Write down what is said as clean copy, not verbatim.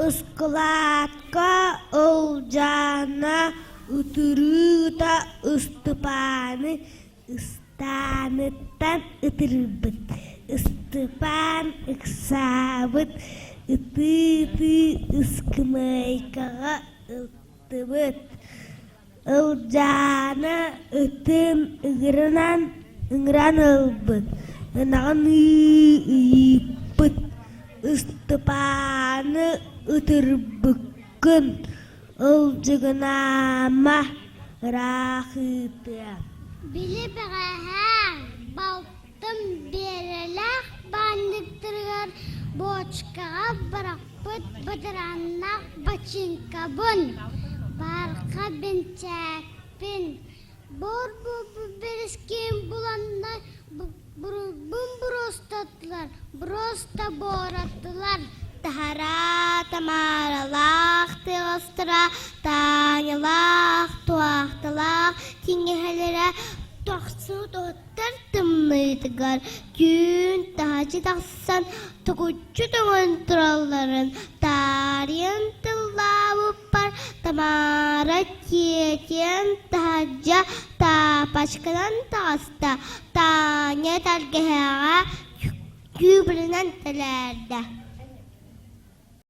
Ыскылаатка Ылдьаана ытырыыта Ыстыпааны ыстааныттан ытырбыт, Ыстыпаан ыксаабыт, ытыы-ытыы ыскамыайкаҕа ыттыбыт. Ылдьаана ытын ыҥыран ыҥыран ылбыт, ынаҕын ыйыппыт: «Ыстыпааны ытырбыккын, ылдьыгынаама, ыраах ыытыа» Били бэҕэһээ балтым Биэрэлээх баанньыктарыгар буочукаҕа бырахпыт бадарааннаах бачыыҥкабын, баарха бинчээкпин, буор буолбут бэрискиим буланнар буруйбун буруостаттылар, боруоста буораттылар. Таһараа Тамаралаах тыаҕастара, Таанньалаах, Туохталаах тиҥэһэлэрэ тохсу Тар тымныытыгар түүн таһыччы тахсан тугуччу тоҥон туралларын таарыйан тыллаабыппар Тамара тиэтийэн таһырдьа таапачканан таҕыста, Таня тэлгэһэҕэ күүбүлүнэн тэлээрдэ.